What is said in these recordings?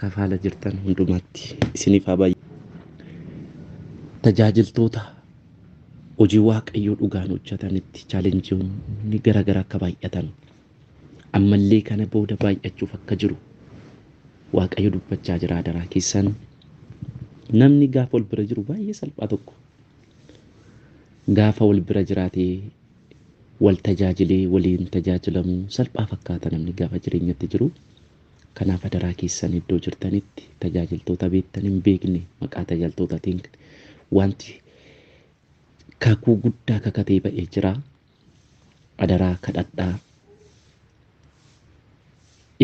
Kafaala jirtan hundumaatti isiniif haa baay'atu. Tajaajiltoota hojii Waaqayyoo dhugaan hojjetanitti chaalenjiiwwan garaagaraa akka baay'atan ammallee kana booda baay'achuuf akka jiru Waaqayyo dubbachaa jira adaraa keessan. Namni gaafa wal bira jiru baay'ee salphaa tokko. Gaafa wal bira jiraatee wal tajaajilee waliin tajaajilamuu salphaa fakkaata namni gaafa jireenyatti jiru. Kanaaf adaraa keessan iddoo jirtanitti tajaajiltoota beektan hin beekne maqaa tajaajiltootaatiin wanti kakuu guddaa kakatee ba'ee jira. Adaraa kadhadhaa.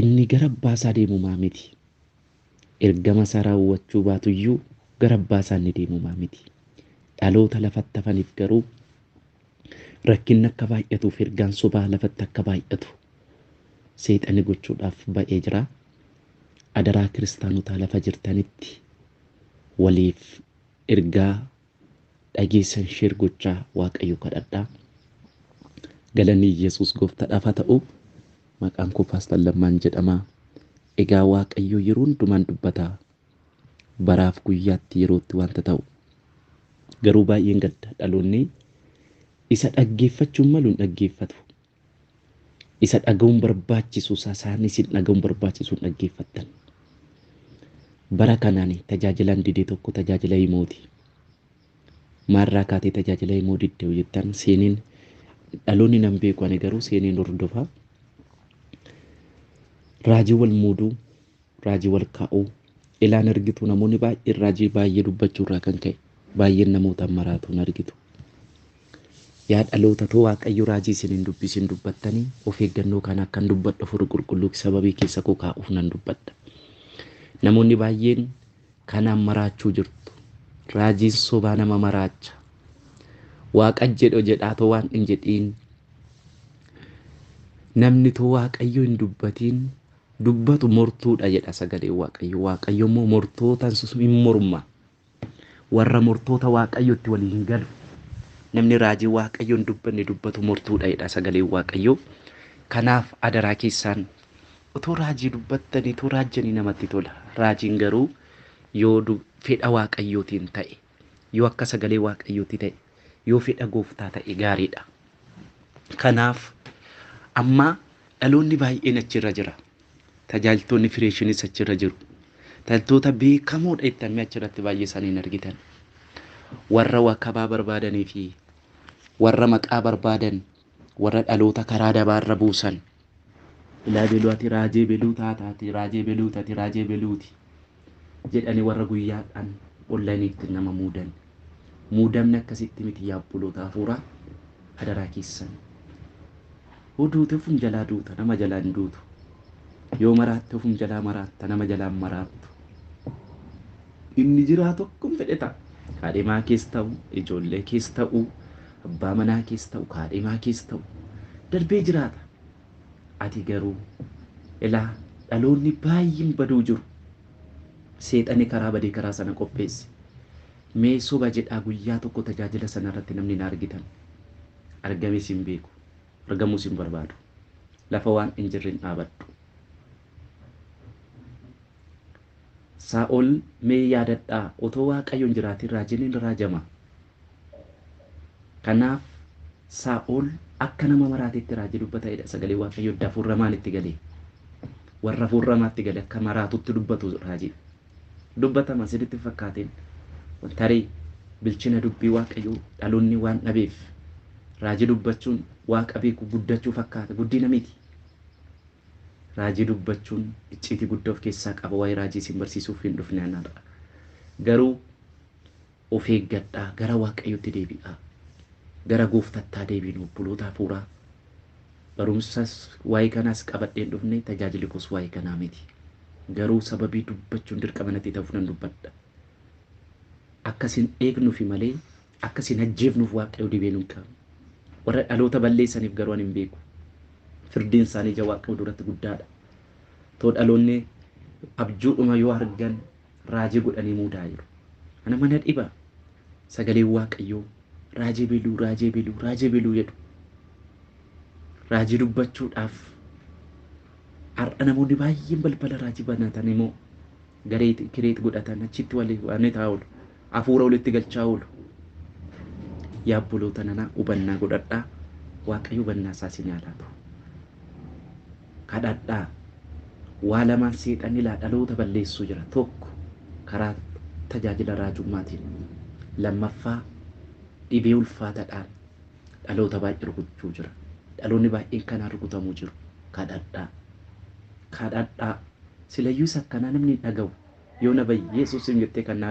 Inni gara abbaa isaa deemumaa miti. Ergama isaa raawwachuu baatuyyuu gara abbaa isaa inni deemumaa miti. Dhaloota lafatti hafaniif garuu rakkinni akka baay'atuuf ergaan sobaa lafatti akka baay'atu seexanni gochuudhaaf ba'ee jira. Adaraa kiristaanotaa lafa jirtanitti waliif ergaa dhageessan sheer gochaa Waaqayyo kadhadhaa. Galanni Yesuus gooftaadhaaf haa ta'u. Maqaan koo Paastar Lammaan jedhama. Egaa Waaqayyo yeroo hundumaan dubbataa. Baraaf guyyaatti yerootti wanta ta'u. Garuu baay'een gadda dhaloonni isa dhaggeeffachuun malu hin dhaggeeffatu. Isa dhaga'uun barbaachisu isaan isin dhaga'uun barbaachisu hin dhaggeeffattan. Bara kanaan tajaajilaan didee tokko tajaajila himooti. Maarraa kaatee tajaajila himoo diddee jettan seeniin dhaloonni nan beeku ani garuu seeniin hordofa. Raajii wal muuduu, raajii wal kaa'uu, ilaan argitu namoonni baay'een raajii baay'ee dubbachuu irraa kan ka'e baay'een namoota maraatu hin argitu. Yaa dhaloota too Waaqayyo raajii isin hin dubbisin dubbattanii of eeggannoo kana akkan dubbadhu hafuura qulqulluu sababii keessa koo kaa'uuf nan dubbadha. Namoonni baay'een kanaan maraachuu jirtu. Raajiin sobaa nama maraacha. Waaqa jedho jedhaa too waan hin jedhiin. Namni too Waaqayyo hin dubbatiin dubbatu mortuudha jedha sagalee Waaqayyo. Waaqayyo immoo mortoota hin morma. Warra mortoota Waaqayyotti walii hin galu. Namni raajii Waaqayyo hin dubbanne dubbatu mortuudha jedha sagalee Waaqayyo. Kanaaf adaraa keessaan otoo raajii dubbattanii otoo raajjanii namatti tola. Raajiin garuu yoo fedha Waaqayyootiin ta'e, yoo akka sagalee Waaqayyootti ta'e, yoo fedha gooftaa ta'e gaariidha. Kanaaf amma dhaloonni baay'een achirra jira. Tajaajiltoonni fireeshinis achirra jiru. Tajaajiltoota beekamoodha jettan achirratti baay'ee isaanii hin argitan. Warra wakabaa barbaadanii fi warra maqaa barbaadan, warra dhaloota karaa dabaarra buusan. Ilaa beluu ati raajee beluu taataati, raajee beluu taati, raajee beluuti jedhanii warra guyyaadhaan onlaayiniitti nama muudan. Muudamni akkasitti miti yaa obboloota hafuuraa adaraa keessan. Yoo duute ofum jalaa duuta, nama jalaa hin duutu. Yoo maraatte ofum jalaa maraatta, nama jalaa hin maraattu. Inni jiraatu akkuma fedhe ta'a. Kaadhimaa kees ta'u, ijoollee kees ta'u, abbaa manaa kees ta'u, kaadhimaa kees ta'u darbee jiraata. Ati garuu ilaa dhaloonni baay'een baduu jiru. Seexanni karaa badee karaa sana qopheesse. Mee soba jedhaa guyyaa tokko tajaajila sana irratti namni na argitan. Argames hin beeku. Argamuus hin barbaadu. Lafa waan hin jirre hin dhaabadhu. Saa'ol mee yaadadhaa otoo Waaqayyoon jiraatiin raajiin hin raajama. Kanaaf Saa'ol akka nama maraateetti raajii dubbata jedha sagalee Waaqayyoo adda hafuurramaan itti galee. Warra hafuurramaatti gale akka maraatutti dubbatu raajii. Dubbatama sirriitti fakkaateen tarii bilchina dubbii Waaqayyoo dhaloonni waan dhabeef raajii dubbachuun waaqa beeku guddachuu fakkaata guddina miti. Raajii dubbachuun icciitii guddaa of keessaa qaba waa'ee raajii isin barsiisuuf hin dhufne anaadha. Garuu of eeggadhaa gara Waaqayyootti deebi'aa. Gara gooftattaa deebiin obboloota hafuuraa. Barumsas waa'ee kanaas qabadheen dhufne tajaajilli koos waa'ee kanaa miti. Garuu sababii dubbachuun dirqama natti ta'uuf nan dubbadha. Akkasin eegnuufi malee akkasin ajjeefnuuf Waaqayyo dibee nun qabu. Warra dhaloota balleessaniif garuu ani hin beeku. Firdiin isaanii ija Waaqayyoo duratti guddaadha. Too dhaloonni abjuudhuma yoo argan raajii godhanii muudaa jiru. Ana mana dhiba sagaleen Waaqayyoo raajii beluu, raajii beluu, raajii beluu jedhu. Raajii dubbachuudhaaf har'a namoonni baay'een balbala raajii banatan immoo Garee kireet godhatan achitti walii waan ta'aa oolu. Hafuura walitti galchaa oolu. Yaa obboloota nanaa hubannaa godhadhaa. Waaqayyo hubannaa isaa isin haa laatu. Kadhadhaa. Waa lamaan seexanni laa dhaloota balleessuu jira. Tokko karaa tajaajila raajummaatiin. Lammaffaa dhibee ulfaataadhaan dhaloota baay'ee rukuchuu jira. Dhaloonni baay'een kanaan rukutamuu jiru. Kadhadhaa. Kadhadhaa. Silayyuu isa akkanaa namni hin dhaga'u. Yoo na Yesuus hin jettee kan na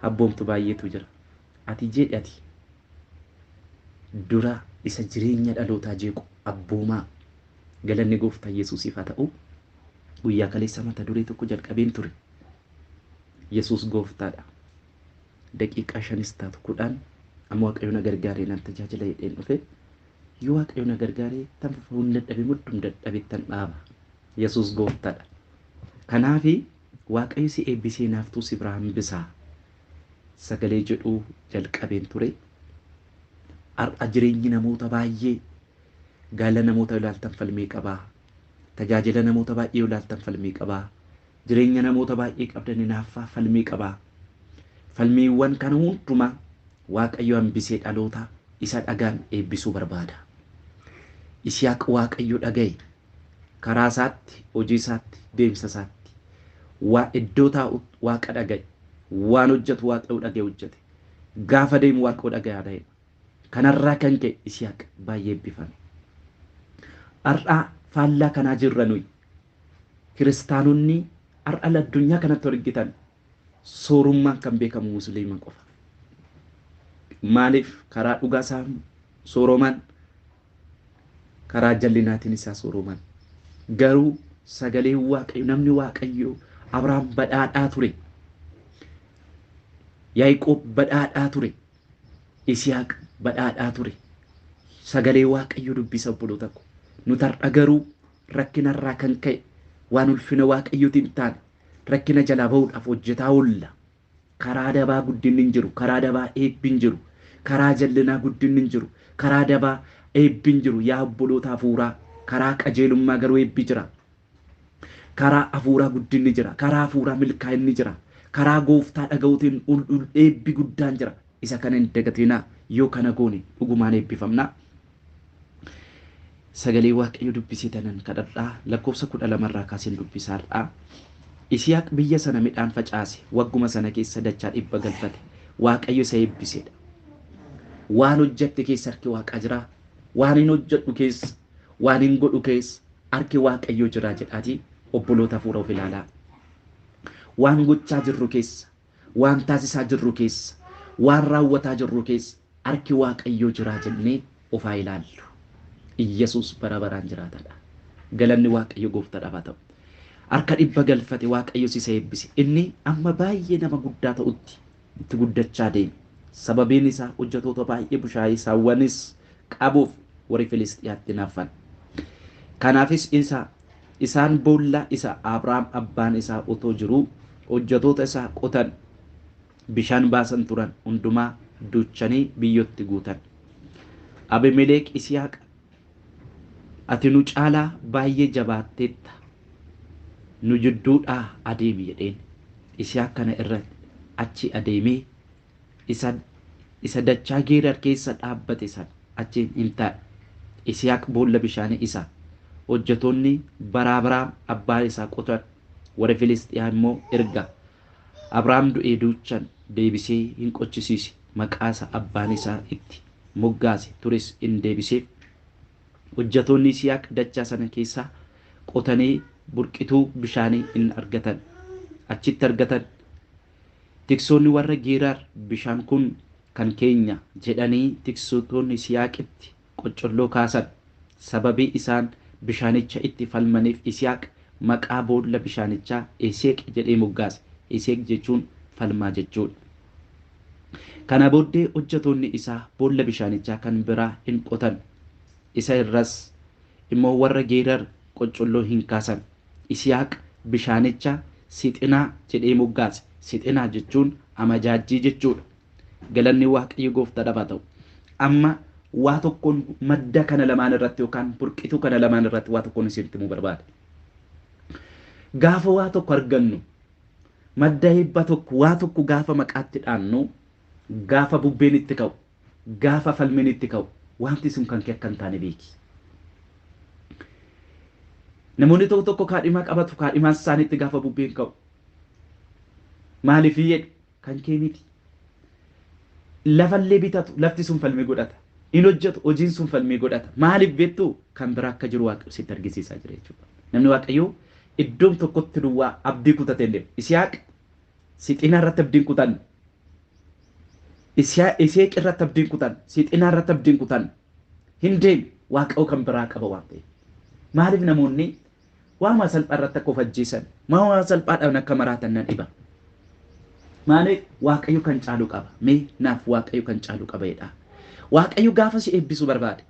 abboomtu baay'eetu jira. Ati jedhi ati dura isa jireenya dhalootaa jeequ abboomaa galanni gooftaa Yesuusiif haa ta'u. Guyyaa kaleessa mata duree tokko jalqabeen ture. Yesuus gooftaadha. Daqiiqaa 5 taatu 10 amma Waaqayyo na gargaaree nan tajaajila jedheen dhufe. Yoo Waaqayyo na gargaaree tan fufuun dadhabe muddum dadhabettan dhaaba. Yesuus gooftaadha. Kanaafi Waaqayyo si eebbisee naaftuu si biraa hambisaa sagalee jedhuu jalqabeen ture. Har'a jireenyi namoota baay'ee gaala namoota ilaaltan falmii qabaa. Tajaajila namoota baay'ee ilaaltan falmii qabaa. Jireenya namoota baay'ee qabdan hinaaffaa falmii qabaa. Falmiiwwan kana hundumaa Waaqayyo hambisee dhaloota isa dhagaan eebbisuu barbaada. Yisihaaq Waaqayyo dhaga'e karaa isaatti, hojii isaatti, deemsa isaatti waa iddoo taa'u Waaqa dhaga'e, waan hojjetu Waaqayyo dhaga'e hojjete, gaafa deemu Waaqayyo dhaga'e deema. Kanarraa kan ka'e Yisihaaq baay'ee eebbifame. Har'a faallaa kanaa jirra nuyi. Kiristaanonni har'a addunyaa kanatti argitan soorummaan kan beekamu musliima qofa. Maaliif karaa dhugaa isaa sooroman, karaa jallinaatiin isaa sooroman. Garuu sagaleen Waaqayyo namni Waaqayyo Abrahaam badhaadhaa ture. Yaaqoob badhaadhaa ture. Yisihaaq badhaadhaa ture. Sagalee Waaqayyo dubbisa obboloota ko. Nuti har'a garuu rakkinarraa kan ka'e waan ulfina Waaqayyootiin taane rakkina jalaa bahuudhaaf hojjetaa oolla. Karaa dabaa guddinni hin jiru. Karaa dabaa eebbi hin jiru. Karaa jallinaa guddinni hin jiru. Karaa dabaa eebbi hin jiru. Yaa obboloota hafuuraa karaa qajeelummaa garuu eebbi jira. Karaa hafuuraa guddinni jira. Karaa hafuuraa milkaa'inni jira. Karaa gooftaa dhaga'uutiin eebbi guddaan jira. Isa kana hin dagatinaa. Yoo kana goone dhugumaan eebbifamna. Sagalee Waaqayyo dubbisee tanan kadhadhaa. Lakkoofsa 12 irraa kaaseen dubbisaa har'aa. Yisihaaq biyya sana midhaan facaase wagguma sana keessa dachaa 100 galfate. Waaqayyo isa eebbisedha. Waan hojjette keessa harki Waaqaa jira. Waan hin hojjedhu keessa, waan hin godhu keessa harki Waaqayyoo jira jedhaatii obboloota hafuura of ilaalaa. Waan gochaa jirru keessa, waan taasisaa jirru keessa, waan raawwataa jirru keessa harki Waaqayyoo jira jennee of haa ilaallu. Iyyasuus bara baraan jiraatadha. Galanni Waaqayyo gooftaadhaaf haa ta'u. Harka 100 galfate Waaqayyo isa eebbise. Inni amma baay'ee nama guddaa ta'utti itti guddachaa deeme. Sababiin isaa hojjetoota baay'ee bushaayee saawwanis qabuuf warri Filistiyaatti naafan. Kanaafis isaan boolla isa Abrahaam abbaan isaa otoo jiruu hojjetoota isaa qotan bishaan baasan turan hundumaa duuchanii biyyootti guutan. Abimelek Yisihaaq ati nu caalaa baay'ee jabaatteetta nu jidduudhaa adeemi jedheen. Yisihaaq kana irra achi adeemee isa dachaa Geerar keessa dhaabbate sana achi hin taa'e. Yisihaaq boolla bishaanii isa hojjetoonni baraa baraa abbaa isaa qotan warri Filistiyaa immoo erga Abrahaam du'ee duuchan deebisee hin qochisiise. Maqaa isa abbaan isaa itti moggaase tures hin deebiseef. Hojjetoonni Yisihaaq dachaa sana keessaa qotanii burqituu bishaanii hin argatan. Achitti argatan. Tiksoonni warra Geeraar bishaan kun kan keenya jedhanii tiksoonni Yisihaaqitti qoccolloo kaasan. Sababii isaan bishaanicha itti falmaniif Yisihaaq maqaa boolla bishaanichaa Eseeq jedhee moggaase. Eseeq jechuun falmaa jechuudha. Kana booddee hojjetoonni isaa boolla bishaanichaa kan biraa hin qotan. Isa irras immoo warra Geerar qoccolloo hin kaasan. Yisihaaq bishaanicha Sixinaa jedhee moggaase. Sixinaa jechuun amajaajjii jechuudha. Galanni Waaqayyo gooftaadhaaf haa ta'u. Amma waa tokkoon madda kana lamaan irratti yookaan burqituu kana lamaan irratti waa tokkoon isinitti himuu barbaada. Gaafa waa tokko argannu Madda eebba tokko waa tokko gaafa maqaatti dhaannu, gaafa bubbeen itti ka'u, gaafa falmiin itti ka'u, wanti sun kan kee akka hin taane beeki. Namoonni tokko tokko kaadhimaa qabatu, kaadhimaan isaaniitti gaafa bubbeen ka'u. Maaliif jedhu kan kee miti. Lafallee bitatu lafti sun falmii godhata. In hojjetu hojiin sun falmii godhata. Maaliif beektu kan biraa akka jiru Waaqayyo sitti argisiisaa jira jechuudha. Namni Waaqayyoo iddoon tokkotti duwwaa abdii kutatee hin deemu. Isihaaq Sixinaa irratti abdiin kutan. Iseeq irratti abdiin kutan. Sixinaa irratti abdiin kutan. Hin deemu Waaqayyo kan biraa qaba waan ta'eef. Maaliif namoonni waanuma salphaa irratti akka of ajjeesan, waanuma salphaadhaan akka maraatan nan dhiba. Maaliif Waaqayyo kan caalu qaba. Mee naaf Waaqayyo kan caalu qaba jedha. Waaqayyo gaafa si eebbisu barbaade.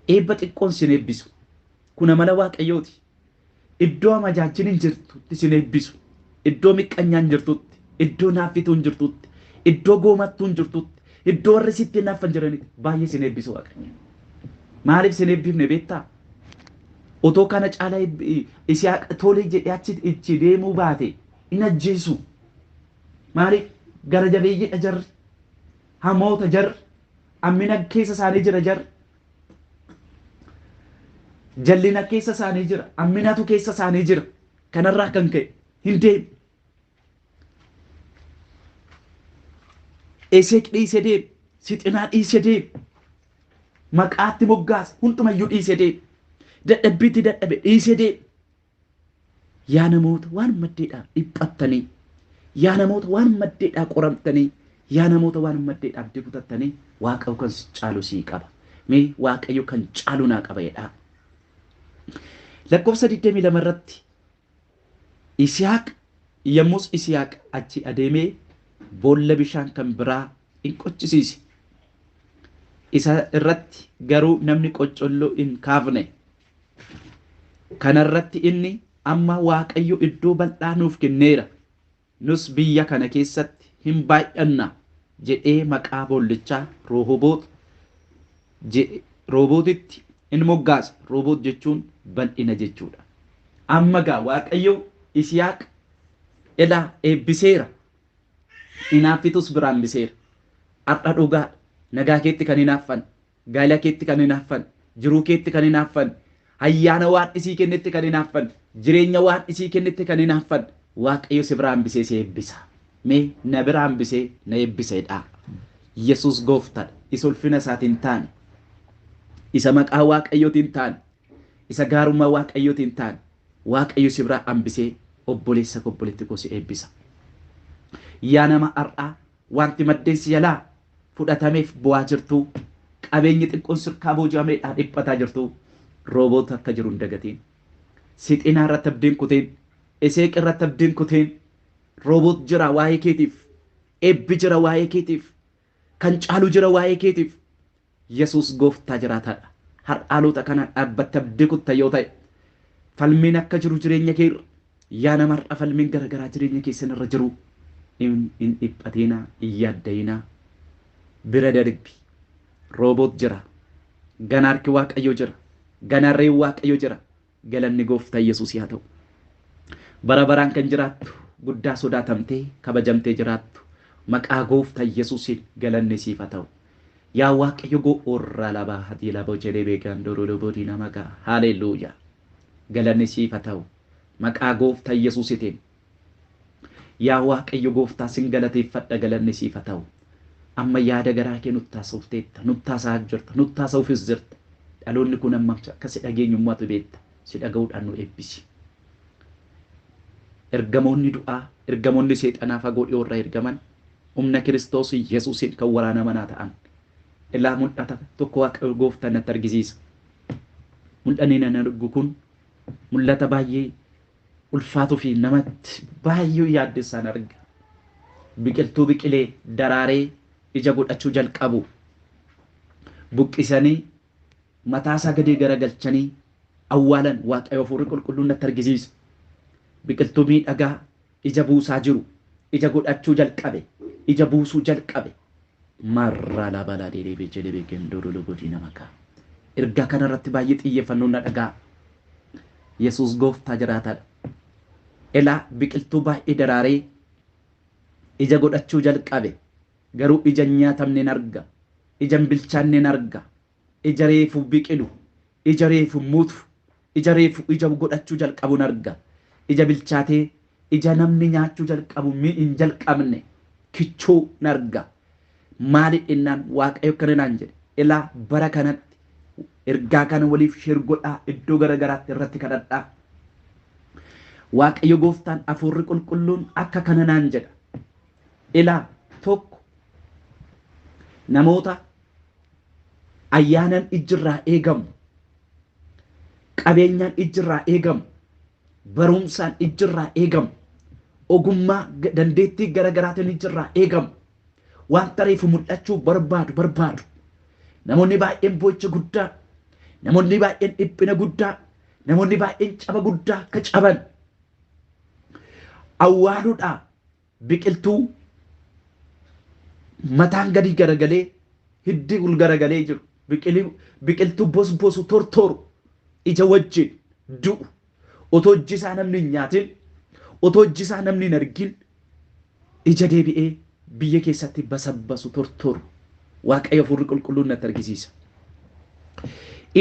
Eebba xiqqoon sin eebbisu. Kun amala Waaqayyooti. Iddoo amajaajjiin hin jirtutti sin eebbisu. Iddoo miqqanyaan jirtutti, iddoo naaffituun jirtutti, iddoo goomattuun jirtutti, iddoo warri sitti naaffan jiranitti baay'ee sin eebbisu Waaqayyo. Maaliif sin eebbifne beektaa? Otoo kana caalaa Isihaaq tolee jedhee achi itti deemuu baate hin ajjeesu. Maaliif gara jabeeyyiidha jarri, hamoota jarri, hammina keessa isaanii jira jarri. Jallina keessa isaanii jira, hamminatu keessa isaanii jira. Kanarraa kan ka'e hin deemu. Eseeq dhiisee deema, Sixinaa dhiisee deema, maqaatti moggaase hundumayyuu dhiisee deema, dadhabbiitti dadhabe dhiisee deema. Yaa namoota waan maddeedhaaf dhiphattanii, yaa namoota waan maddeedhaaf qoramtanii, yaa namoota waan maddeedhaaf dibutattanii, Waaqayyo kan caalu sii qaba. Mee Waaqayyo kan caalu naa qaba jedhaa. Lakkoofsa 22 irratti Isihaaq yommus Isihaaq achi adeemee boolla bishaan kan biraa in qochisiise. Isa irratti garuu namni qoccolloo hin kaafne. Kanarratti inni amma Waaqayyo iddoo bal'aa nuuf kenneera. Nus biyya kana keessatti hin baay'anna jedhee maqaa boollichaa Roohobootitti in moggaase. Rooboot jechuun bal'ina jechuudha. Amma gaa Waaqayyo Isihaaq ilaa eebbiseera. Hinaaffitus biraan biseera. Har'a dhugaadha. Nagaa keetti kan hinaaffan, gaala keetti kan hinaaffan, jiruu keetti kan hinaaffan, ayyaana waan isii kennetti kan hinaaffan, jireenya waan isii kennetti kan hinaaffan, Waaqayyo si biraan bisee si eebbisa. Mee na biraan bisee na eebbisedha. Yesuus gooftaadha. Isa ulfina isaatiin taane, isa maqaa Waaqayyootiin taane, isa gaarummaa Waaqayyootiin taane, Waaqayyo si biraa hambisee obboleessa koo obboleetti koo si eebbisa. Yaa nama har'aa wanti maddeen si jalaa fudhatameef bu'aa jirtu, qabeenyi xiqqoon sirkaa booji'ameedhaa dhiphataa jirtu, rooboota akka jiru hin dagatiin. Sixinaa irratti abdiin kuteen, Eseeq irratti abdiin kuteen, rooboot jira waa'ee keetiif, eebbi jira waa'ee keetiif, kan caalu jira waa'ee keetiif. Yesuus gooftaa jiraataadha. Har'aaloota kanaan dhaabbatte abdii kutta yoo ta'e, falmiin akka jiru jireenya kee irra, yaa nama har'a falmiin garaagaraa jireenya keessan irra jiru, hin dhiphatinaa, hin yaadda'inaa. Bira darbi. Rooboot jira. Gana harki Waaqayyoo jira. Gana harreen Waaqayyoo jira. Galanni gooftaa Yesuus haa ta'u. Bara baraan kan jiraattu, guddaa sodaatamtee, kabajamtee jiraattu, maqaa gooftaa Yesuusiin galanni siif haa ta'u. Yaa Waaqayyo go'oorraa labaa hatii laboo jedhee beekan doroloboo diina maqaa. Haleluuyaa. Galanni siif haa ta'u. Maqaa gooftaa Yesuusitiin. Yaa Waaqayyo gooftaa sin galateeffadha galanni siif haa ta'u. Amma yaada garaa kee nutti haasofteetta, nutti haasa'aa jirta, nutti haasa'uufis jirta. Dhaloonni kun amma akka si dhageenyummaatu beekta. Si dhaga'uudhaan nu eebbisi. Ergamoonni du'aa, ergamoonni seexanaa fagoo dhiyoo irraa ergaman, humna Kiristoos Yesuusiin kan waraanamanaa ta'an. Ilaa mul'ata tokko Waaqayyo gooftaan natti argisiisa. Mul'anni nan argu kun mul'ata baay'ee ulfaatuu fi namatti baay'ee yaaddessaan arga. Biqiltuu biqilee daraaree ija godhachuu jalqabu buqqisanii mataa isaa gadi garagalchanii awwaalan Waaqayyo Hafuurri Qulqulluun natti argisiisa. Biqiltuu miidhagaa ija buusaa jiru, ija godhachuu jalqabe, ija buusuu jalqabe. Marraa labalaa deedeebee jedhee gendoroo logodii nama ka'a. Ergaa kanarratti baay'ee xiyyeeffannoon na dhagaa. Yesuus gooftaa jiraataadha. Ilaa biqiltuu baay'ee daraaree ija godhachuu jalqabe. Garuu ija hin nyaatamne hin arga. Ija hin bilchaanne hin arga. Ija reefu biqilu, ija reefu mutu, ija reefu ija godhachuu jalqabu hin arga. Ija bilchaatee ija namni nyaachuu jalqabu hin jalqabne kichuu hin arga. Maali innaan Waaqayyo akkana naan jedhe. Ilaa bara kanatti ergaa kana waliif sheer godhaa, iddoo garagaraatti irratti kadhadhaa. Waaqayyo gooftaan hafuurri qulqulluun akka kana naan jedha. Ilaa tokko namoota ayyaanan ijjirraa eegamu, qabeenyaan ijjirraa eegamu, barumsaan ijjirraa eegamu, ogummaa dandeettii garagaraatiin ijjirraa eegamu, wanta reefu mul'achuu barbaadu. Namoonni baay'een boo'icha guddaa, namoonni baay'een dhiphina guddaa, namoonni baay'een caba guddaa akka caban awwaaluudhaa biqiltuu mataan gadi garagalee hiddi ol garagalee jiru, biqiltuu bosbosu tortoru ija wajjin du'u, otoo ijji isaa namni hin nyaatin, otoo ijji isaa namni hin argin ija deebi'ee biyya keessatti basabbasu tortoru Waaqayyo hafuurri qulqulluun natti argisiisa.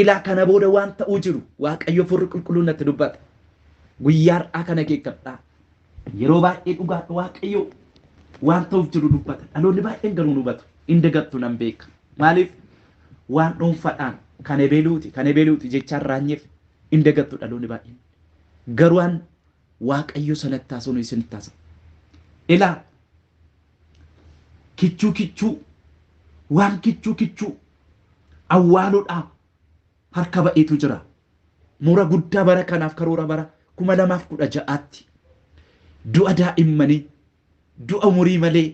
Ilaa kana booda waan ta'uu jiru Waaqayyo hafuurri qulqulluun natti dubbata. Guyyaa har'aa kana keekkadhaa. Yeroo baay'ee dhugaadha Waaqayyo waan ta'uuf jiru dubbata. Dhaloonni baay'een garuu hin hubatu. Hin dagattu nan beeka. Maaliif waan dhuunfaadhaan kan ebeluuti kan ebeluuti jechaan raanyeef hin dagattu dhaloonni baay'een. Garuu waan Waaqayyo sanatti taasisuun isin taasa. Ilaa kichuu kichuu waan kichuu kichuu awwaaluudhaa harka ba'eetu jira. Mura guddaa bara kanaaf karoora bara 2016tti du'a daa'immanii, du'a umurii malee,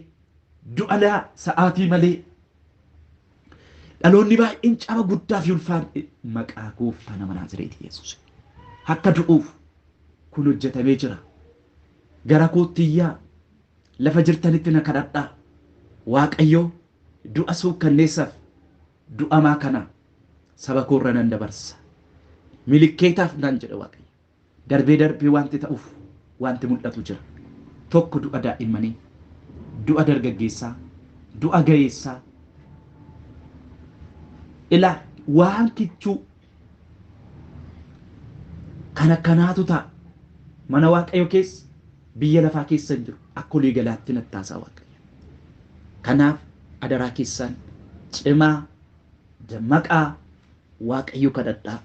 du'a sa'aatii malee dhaloonni baay'een caba guddaa fi ulfaan maqaa gooftaa nama Naazireetii Yesuus akka du'uuf kun hojjetamee jira. Gara kootti iyyaa, lafa jirtanitti na kadhadhaa. Waaqayyo du'a suukkanneessaaf du'amaa kana saba koorra nan dabarsa. Milikkeetaaf naan jedha Waaqayyo. Darbee darbee wanti ta'uuf wanti mul'atu jira. Tokko du'a daa'immanii, du'a dargaggeessaa, du'a ga'eessaa. Ilaa waan kichuu kan akkanaatu ta'a. Mana Waaqayyo keessa biyya lafaa keessa hin jiru. Akka olii galaatti nattaasaa Waaqayyo. Kanaaf adaraa keessaan cimaa dammaqaa Waaqayyo kadhadhaa.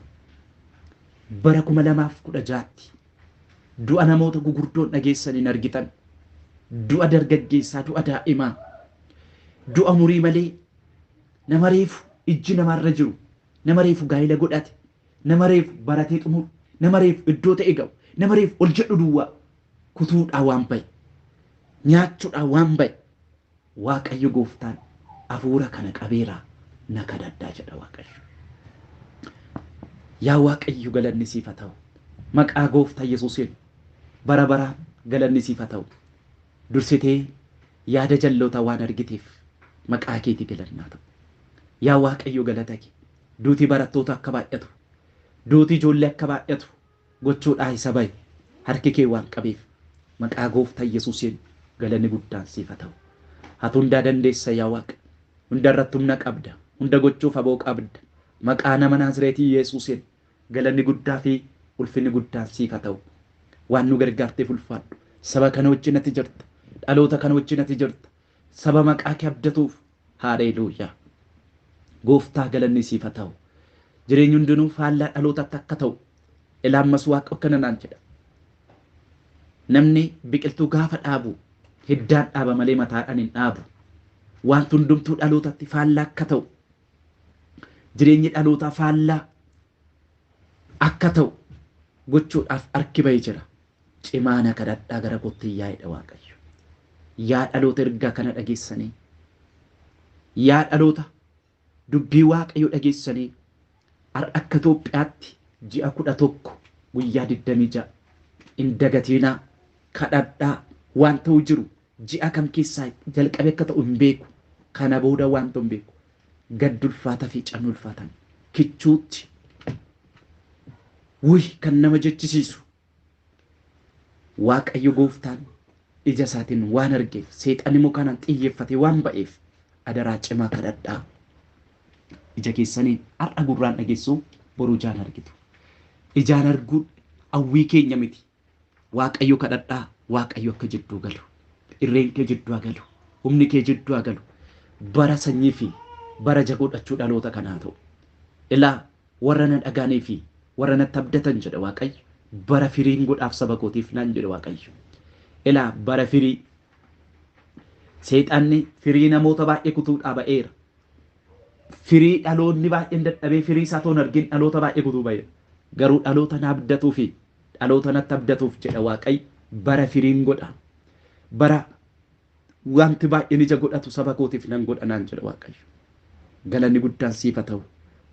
Bara 2016tti du'a namoota gugurdoon dhageessan hin argitan. Du'a dargaggeessaa, du'a daa'imaa, du'a umurii malee, nama reefu ijji namarra jiru, nama reefu gaa'ila godhate, nama reefu baratee xumuru, nama reefu iddoo ta'e ga'u, nama reefu ol jedhu duwwaa kutuudhaa waan bahe, nyaachuudhaa waan bahe. Waaqayyo gooftaan hafuura kana qabeeraa na kadhadhaa jedha Waaqayyo. Yaa Waaqayyo galanni siif haa ta'u. Maqaa gooftaa Yesuusiin bara baraan galanni siif haa ta'u. Dursitee yaada jalloota waan argiteef maqaa keetii galannaa ta'u. Yaa Waaqayyo galata kee. Duuti barattoota akka baay'atu, duuti ijoollee akka baay'atu gochuudhaa isa bahe harki kee waan qabeef maqaa gooftaa Yesuusiin galanni guddaan siif haa ta'u. Ati hundaa dandeessa yaa Waaqa. Hunda irratti humna qabda. Hunda gochuuf aboo qabda. Maqaa nama Naazireetii Yesuusiin galanni guddaa fi ulfinni guddaan siif haa ta'u. Waan nu gargaarteef ulfaadhu. Saba kana wajjin ati jirta. Dhaloota kana wajjin ati jirta. Saba maqaa kee abdatuuf. Haaleluuyaa. Gooftaa galanni siif haa ta'u. Jireenyi hundinuu faallaa dhalootatti akka ta'u. Ilaa ammas Waaqa akkana naan jedha. Namni biqiltuu gaafa dhaabu hiddaan dhaaba malee mataadhaan hin dhaabu. Wanti hundumtuu dhalootatti faallaa akka ta'u. Jireenyi dhalootaa faallaa akka ta'u gochuudhaaf harki bahee jira. Cimaa na kadhadhaa gara kootti yaa'edha Waaqayyo. Yaa dhaloota ergaa kana dhageessanii, yaa dhaloota dubbii Waaqayyo dhageessanii, har'a akka Itoophiyaatti ji'a 11 guyyaa 26 hin dagatiinaa kadhadhaa. Waan ta'u jiru ji'a kam keessaa jalqabe akka ta'u hin beeku. Kana booda waan ta'u hin beeku. Gaddi ulfaataa fi cabni ulfaatan kichuutti wuy kan nama jechisiisu. Waaqayyo gooftaan ija isaatiin waan argeef seexanni immoo kanaan xiyyeeffatee waan ba'eef adaraa cimaa kadhadhaa. Ija keessaniin har'a gurraan dhageessu boruu ijaan argitu. Ijaan arguun hawwii keenya miti. Waaqayyo kadhadhaa, Waaqayyo akka jidduu galu. Irreen kee jidduu haa galu. Humni kee jidduu haa galu. Bara sanyii fi bara jagodhachuu dhaloota kanaa ta'u. Ilaa warra na dhagaanii fi warra natti abdatan jedha Waaqayyo. Bara firiin godhaaf saba kootiif naan jedha Waaqayyo. Ilaa bara firii. Seexanni firii namoota baay'ee kutuudhaa ba'eera. Firii dhaloonni baay'een dadhabee firii isaa toon argin dhaloota baay'ee kutuu ba'eera. Garuu dhaloota na abdatuu fi dhaloota natti abdatuuf jedha Waaqayyo bara firiin godha. Bara wanti baay'een ija godhatu saba kootiif nan godha naan jedha Waaqayyo. Galanni guddaan siif haa ta'u.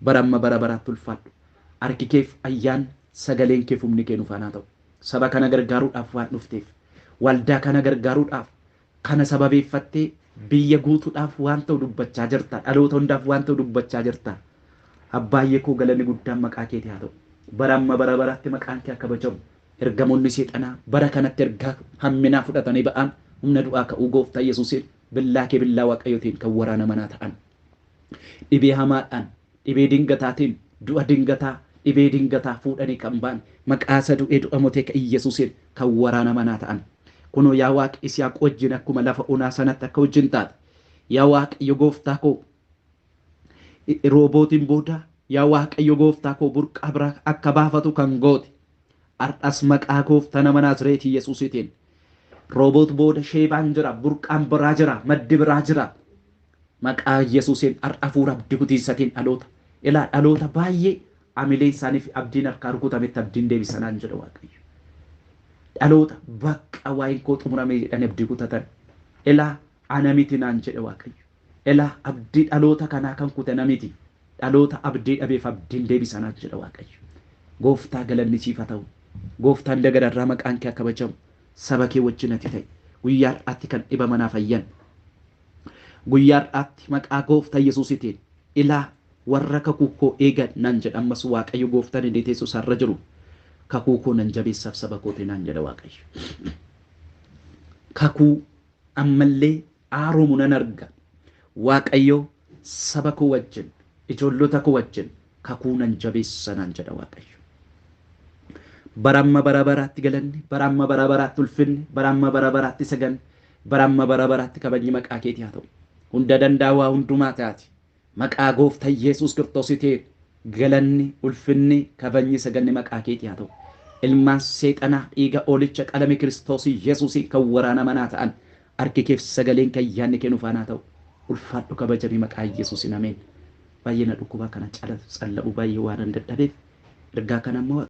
Bara amma bara baraatti ulfaadhu. Harki keef ayyaan sagaleen keef humni kee nuuf haa ta'u. Saba kana gargaaruudhaaf waan dhufteef, waldaa kana gargaaruudhaaf, kana sababeeffattee biyya guutuudhaaf waan ta'u dubbachaa jirta. Dhaloota hundaaf waan ta'u dubbachaa jirta. Abbaayyee koo galanni guddaan maqaa keetii haa ta'u. Bara amma bara baraatti maqaan kee akka kabajamu. Ergamoonni seexanaa bara kanatti ergaa hamminaa fudhatanii ba'an humna du'aa ka'uu gooftaa Yesuusiin billaa kee billaa Waaqayyootiin kan waraana manaa ta'an. Dhibee hamaadhaan, dhibee dingataatiin, du'a dingataa, dhibee dingataa fuudhanii kan ba'an maqaa isa du'ee du'a motee kan Yesuusiin kan waraana manaa ta'an. Kunoo yaa Waaqa Isiyaaq wajjin akkuma lafa onaa sanatti akka wajjin taate. Yaa Waaqayyo gooftaa koo roobootiin booda yaa Waaqayyo gooftaa koo burqaa biraa akka baafatu kan goote. Har'as maqaa gooftaa nama Naazreetii Yesuusiitiin. Rooboot booda sheebaan jira, burqaan biraa jira, maddi biraa jira. Maqaa Yesuusiin har'a hafuura abdii kutiinsatiin dhaloota. Ilaa dhaloota baay'ee amileen isaanii fi abdiin harkaa rukutametti abdiin deebisanaan jedha Waaqayyo. Dhaloota bakka waa'een koo xumuramee jedhanii abdii kutatan. Ilaa ana miti naan jedhe Waaqayyo. Ilaa abdii dhaloota kanaa kan kute na miti. Dhaloota abdii dhabeef abdiin deebisanaan jedha Waaqayyo. Gooftaa galanni siif haa ta'u. Gooftaan dagararraa maqaan kee akka kabajamu. Saba kee wajjin ati ta'e. Guyyaa har'aatti kan dhibamanaa fayyan. Guyyaa har'aatti maqaa gooftaa Yesuusiitiin ilaa warra kakuu koo eegan naan jedha ammas Waaqayyo gooftaan inni teessoo isaarra jiru. Kakuu koo nan jabeessaaf saba kootii naan jedha Waaqayyo. Kakuu ammallee haaroomu nan arga. Waaqayyo saba koo wajjin, ijoollota koo wajjin kakuu nan jabeessa naan jedha Waaqayyo. Bara amma bara baraatti galanni, bara amma bara baraatti ulfinni, bara amma bara baraatti saganni, bara amma bara baraatti kabajni maqaa keetii haa ta'u. Hunda danda'a hundumaa taati. Maqaa gooftaa Yesuus Kiristoositiin galanni, ulfinni, kabajni, saganni maqaa keetii haa ta'u. Ilmaan seexanaa dhiiga oolicha qalame Kiristoosii Yesuusiin kan waraana manaa ta'an harki keef sagaleen kan yaadni kee nuuf haa ta'u. Ulfaadhu kabajamii maqaa Yesuusiin ameen. Baay'ee na dhukkubaa kana calla'uu baay'ee waan hin dadhabeef ergaa kana immoo